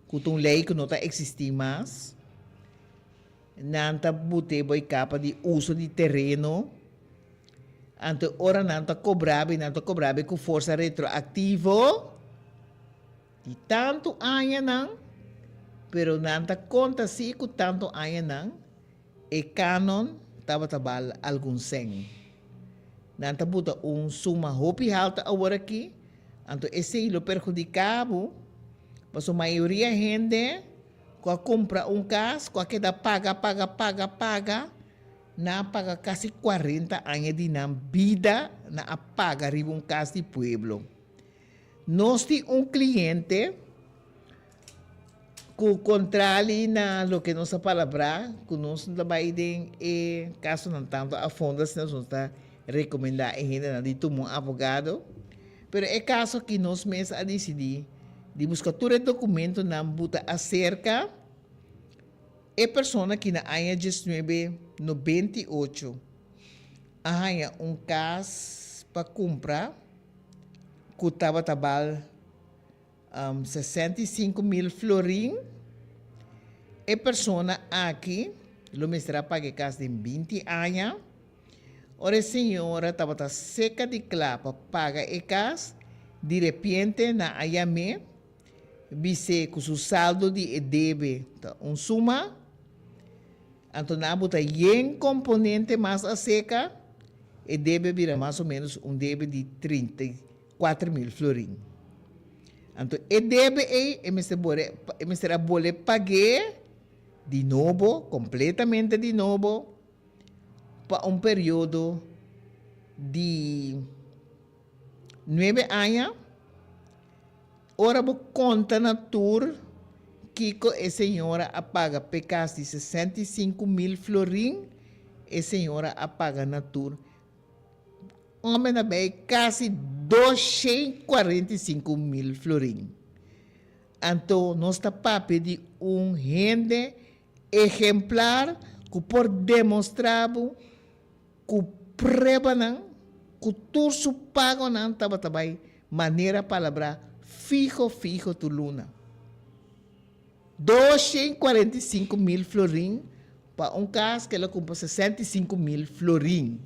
ku ta un lei ku no ta eksistí mas. Nan ta but'é bo e kapa di uso di tereno. Anto ora nan ta kobra bo, nan ta kobra bo ku forsa retroaktivo di tantu añanan, pero nan ta konta si ku tantu añanan e kanon tabata bal algun sèn. Nan ta buta un suma hopi haltu aworakí, anto esei lo perhudiká bo, pasobra mayoria hende ku a kumpra un kas ku a keda paga, paga, paga, paga, nan a paga kasi kuarenta aña di nan bida nan a paga riba un kas di pueblo. Nos tin un kliente ku kontrali na loke nos a palabrá ku nos no ta bai den e kasonan tantu a fondo asina nos ta rekomendá e hendenan di tuma un abogado, pero e kaso aki nos mes a disidí di buska tur e dokumentonan buta aserka e persona ki na aña diesnuebe 98 a haña un kas pa kumpra ku tabata bal 65 mil florin. E persona aki lo mester a paga e kas den 20 aña. Ora e señora tabata seka di kla pa paga e kas, di repente nan a yam'é, bis'é ku su saldo di e debe ta un suma. Anto nan a buta yen komponente mas aseka, e debe bira mas o ménos un debe di 34 mil florin. Anto e debe ei e mester bore e mester a bole pag'é di nobo, kompletamente di nobo, pa un periodo di 9 aña. Ora bo konta na tur kiko e señora a paga p'e kas di 65 mil florin, e señora a paga na tur hòmber na bei kasi 245 mil florin. Anto nos ta papia di un hende ehemplar ku por demostrá bo ku pruebanan ku tur su pagonan tabata bai manera palabrá fiho fiho tur luna. 245 mil florin pa un kas ku el a kumpra 65 mil florin.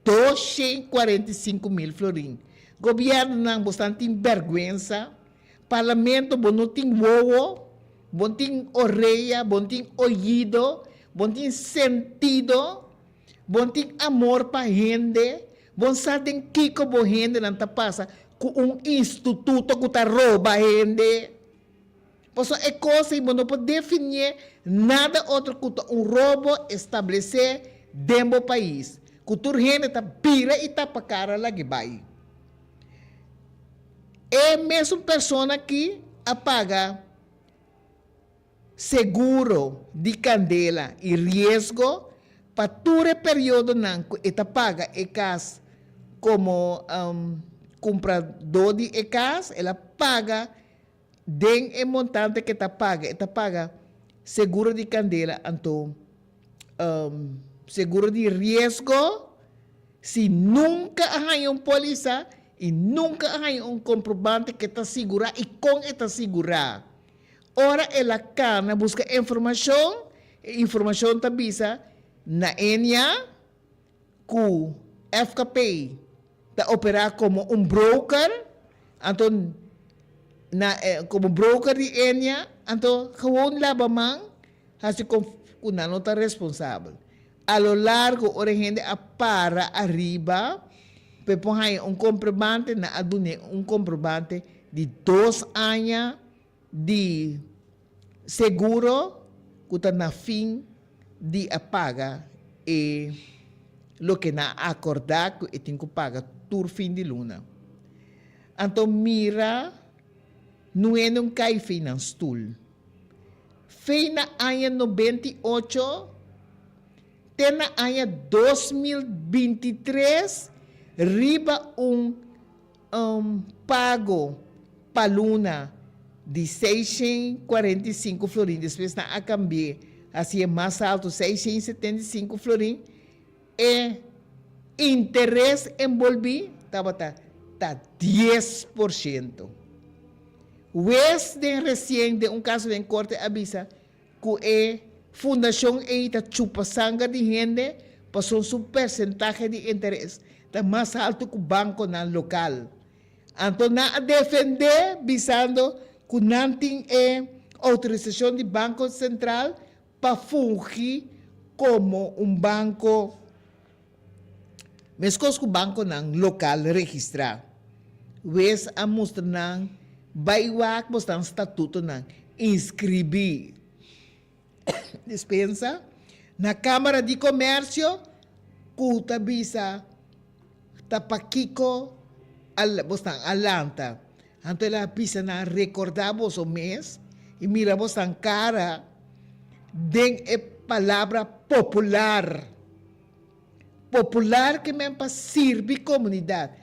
245 mil florin. Gobièrnunan, bo tin bèrgwensa. Parlamento, bo no tin wowo, bo no tin orea, bo no tin oido, bo no tin sentido, bo no tin amor pa hende, bo no sa den kiko bo hendenan ta pasa ku un instituto ku ta roba hende. Pasobra e kos ei bo no por definí nada otro ku ta un robo establesé den bo pais, ku tur hende ta bira i tapa kara lag'e bai. E mesun persona aki a paga seguro di kandela i riesgo pa tur e periodonan ku e ta paga e kas komo kumpradó di e kas, el a paga den e montante ku e ta paga, e ta paga seguro di kandela anto seguro di riesgo si nunka a haña un pólisa i nunka a haña un komprobante ku e ta sigurá i kon e ta sigurá. Ora el a kana buska informashon, e informashon ta bisa na Enia ku FKP ta operá komo un broker, anto na komo broker di Enia, anto gewoon laba man hasi ku nan no ta responsabel. A lo largo ora e hende a para ariba pa e por haña un komprobante, nan a dun'é un komprobante di 2 aña di seguro ku ta na fin di a paga e loke nan a akordá ku e tin ku paga tur fin di luna. Anto mira nu hende un kai fei nan stul. Fei na aña 98 te na aña 2023 riba un pago pa luna di 645 florin, despues nan a cambi'e haci'e mas alto, 675 florin. E interes enbolbí tabata ta 10%. Wes den resien den un kaso den korte a bisa ku e fundashon ei ta chupa sanger di hende pasobra su persentahe di interes ta mas haltu ku bankonan lokal. Anto nan a defendé bisando ku nan tin e outorisashon di Banko Sentral pa fungi komo un banko meskos ku bankonan lokal registrá. Wes a mustra nan bai wak bosnan statutonan inskribí dispensa na Kámara di Komèrsio ku ta bisa ta pakiko bosnan a lanta. Anto el a bisa nan, Rekordá boso mes i mira bosan kara den e palabra popular. Popular ke men pa sirbi komunidat.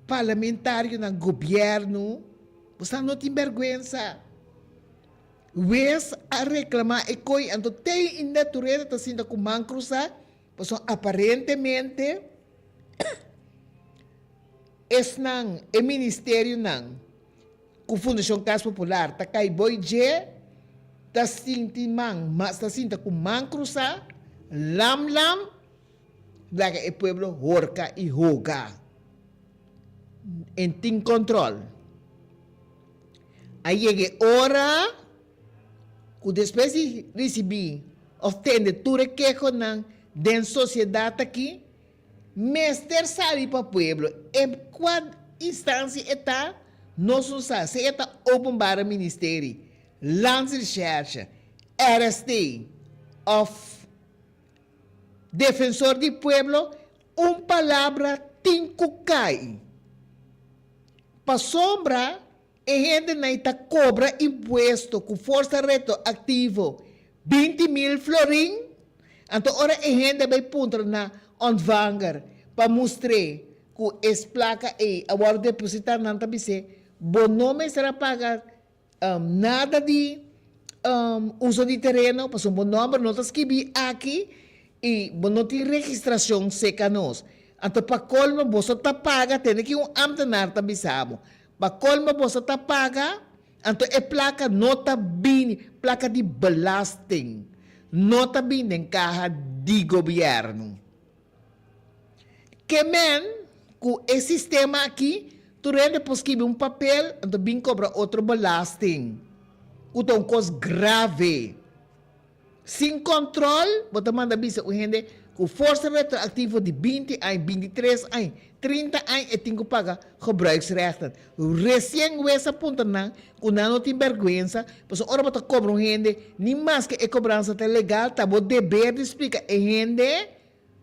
Parlamentarionan, gobièrnu, bosan no tin bèrgwensa. Wes a reklamá e koi, anto te ainda tur hende ta sinta ku man krusá, pasobra aparentemente Esnan, e ministerionan ku Fundashon Kas Popular ta kai boi dje, ta sinti man, ta sinta ku man krusá, lam lam, laga e pueblo horka i hoga. En tin kòntròl. A yega e ora ku despues di risibí òf tende tur e kehonan den sosiedat aki, Mester sali pa pueblo. E kua instancia e ta, nos no sa. Si e ta Openbare Ministerie, Landsrecherche, RST of Defensor di Pueblo, un palabra tin ku kai. Pasobra E hendenan ta kobra impuesto ku forsa retroaktivo 20,000 florin, anto ora e hende bai puntra na ontvanger pa mustr'é ku es plaka ei a wòrdu depositá nan ta bis'é bo no mester a paga nada di uso di tereno pasobra bo nòmber no ta skibí aki i bo no tin registrashon seka nos. Anto pa kolmo boso ta paga tende ki un ámtenar ta bisa bo. Pa colmo boso ta paga, anto e placa no ta bini, placa di belasting, no ta bini den caha di gobierno. Ke men cu e sistema aki, tur hende por skibi un papel, anto bin cobra otro belasting, cu ta un cos grave. Sin control, bo ta manda bisa un hende cu forsa retroactivo di 20 aña, 23 aña, 30 aña e tin cu paga gebruiksrechten. Recien wes a puntra nan cu nan no tin berguensa, pasobra ora bo ta cobra un hende, ni maske e cobransa ta legal, ta bo deber di splica e hende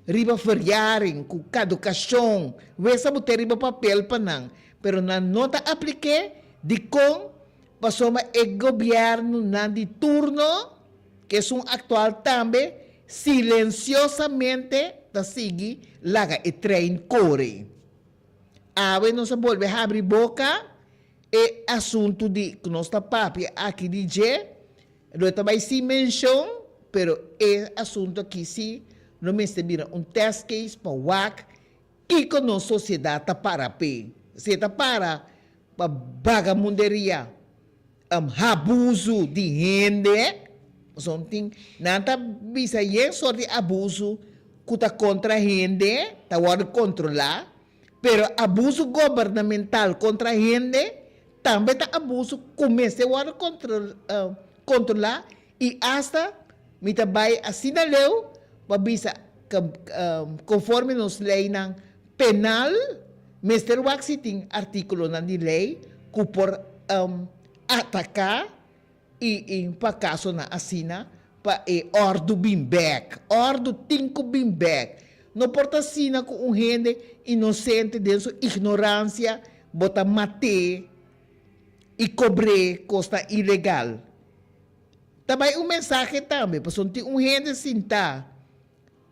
riba verjaring, cu caducacion, wes a bot'e riba papel pa nan, pero nan no ta aplik'e, dicon? Pasobra e gobiernonan di turno, cu esun actual tambe, silenciosamente ta sigui laga e trein core. Awe nos a bolbe habri boca, e asunto di cu nos ta papia aki di dje, lo ta bay sin mencion, pero e asunto aki si lo mester bira un test case pa wak Kiko nos sosiedat ta para p'e? Si e ta para pa bagamunderia, abusu di hende, pasobra tin, nan ta bisa yen sort di abusu ku ta kontra hende, ta wòrdu kontrolá, pero abusu gobernamental kontra hende tambe ta abusu ku mester wòrdu kontrolá i asta mi ta bai asina leu pa bisa Konforme nos leinan penal, mester wak si tin artíkulonan di lei ku por ataká i pa kasonan asina pa e òrdu bin bèk. Òrdu tin ku bin bèk. No por ta asina ku un hende inosente den su ignoransia. bo ta mat'é i kobr'é kos ta ilegal. Ta bai un mensahe tambe pasobra tin un hende sintá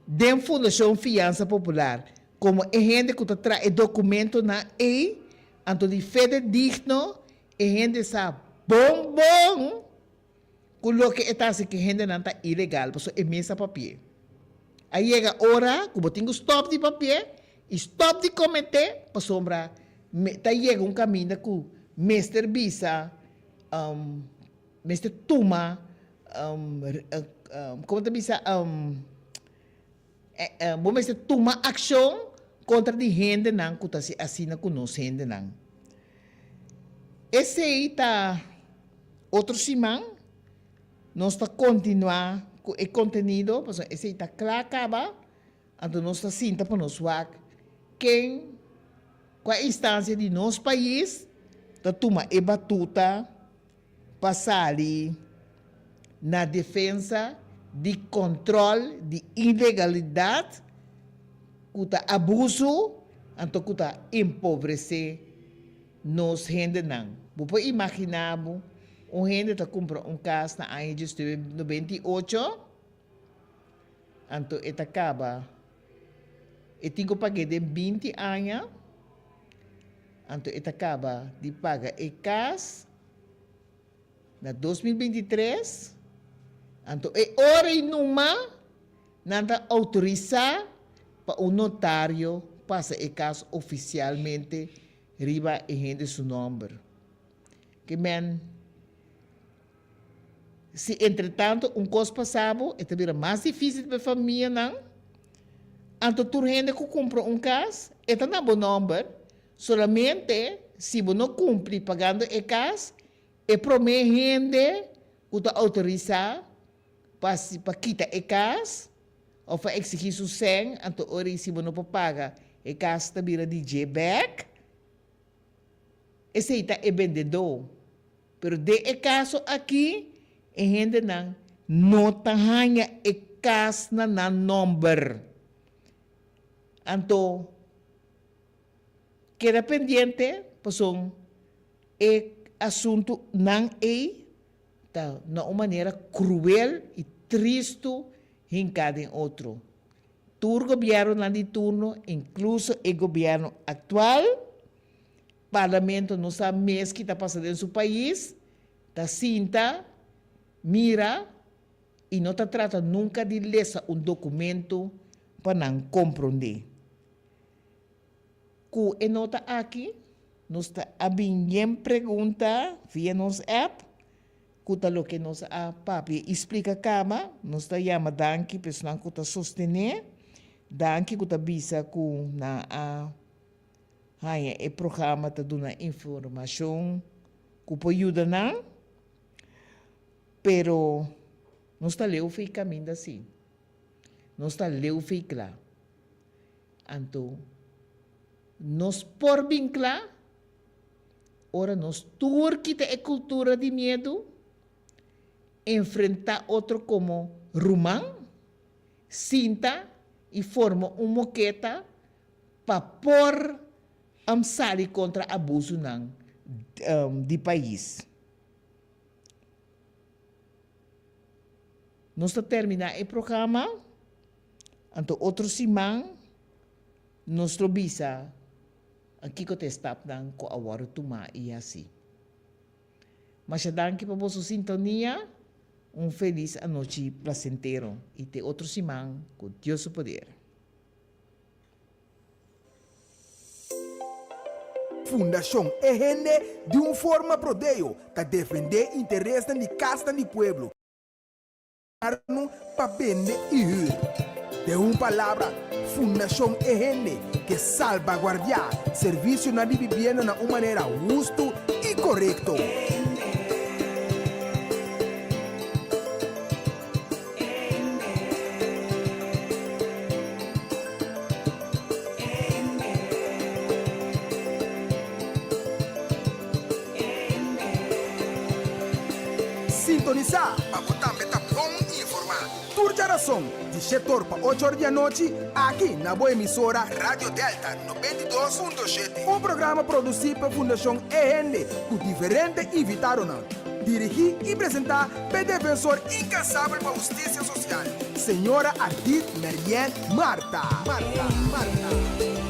den Fundashon Fiansa Popular komo e hende ku ta traha e dokumentonan ei, anto di fe digno e hende sa bon bon ku loke e ta hasi ku e hendenan ta ilegal pasobra e mes a papia. A yega ora ku bo tin ku stòp di papia i stòp di kometé pasobra ta yega un kaminda ku mester bisa mester tuma komo ta bisa bo mester tuma akshon kontra di hendenan ku ta hasi asina ku nos hendenan. Esei ta otro siman nos ta kontinuá ku e kontenido pasobra esei ta kla kaba anto nos ta sinta pa nos wak ken kua instansia di nos pais ta tuma e batuta pa sali na defensa di kòntròl di ilegalidat ku ta abusu anto ku ta empobresé nos hendenan. Bo por imaginá bo un hende ta kumpra un kas na aña diesnuebe 98 anto e ta kaba e tin ku pag'é den 20 aña anto e ta kaba di paga e kas na 2023 anto e ora ei numa nan ta outorisá pa un notario pasa e kas ofisialmente riba e hende su nòmber. Ke men, si entretanto un kos pasa bo, e ta bira mas difísil pa e famianan. Anto tur hende ku kumpra un kas, e ta na bo nòmber, solamente si bo no kumpli pagando e kas, e promé hende ku ta outorisá pa pa kita e kas òf pa eksigí su sèn, anto ora ei si bo no por paga e kas ta bira di dje bèk. Esei ta e bendedó. Pero den e kaso aki e hendenan no ta haña e kas na nan nòmber. Anto keda pendiente pasobra e asuntunan ei ta na un manera kruel i tristu hinká den otro. Tur gobièrnunan di turno, inkluso e gobièrnu aktual, parlamento no sa mes ki ta pasa den su pais, ta sinta, mira i no ta trata nunka di lesa un dokumento pa nan komprondé. Ku e nota aki, nos ta a bin yen pregunta via nos app ku ta loke nos a papia i splika kaba. Nos ta yama danki pa esnan ku ta sostené, danki ku ta bisa ku nan a haña e programa ta duna informashon ku por yuda nan, pero nos ta leu fei kaminda si, nos ta leu fei kla. Anto nos por bin kla ora nos tur kita e kultura di miedu, enfrentá otro komo ruman, sinta i forma un moketa pa por sali kontra abusunan di pais. Nos ta terminá e programa, anto otro siman nos lo bisa kiko ta e stapnan ku a wòrdu tumá i hasi. Masha danki pa boso sintonia, un felis anochi plasentero i te otro siman ku Dios su poder. Fundashon E Hende di un forma prodeo ta defendé interesnan di kasnan di pueblo. Gobièrnu pa bende i hür. Den un palabra, Fundashon E Hende ke salbaguardiá servisionan di bibienda na un manera hustu i korekto. Sintonisá pa bo tambe ta bon informá. Tur. djarason, di shetor pa ochor di anochi, aki na bo emisora Radio Delta 92.7. Un programa produsí pa Fundashon E Hende ku diferente invitadonan. Dirigí i presentá p'e defensor inkansabel pa hustisia sosial, señora Ardith Merienne Martha. Martha. Martha.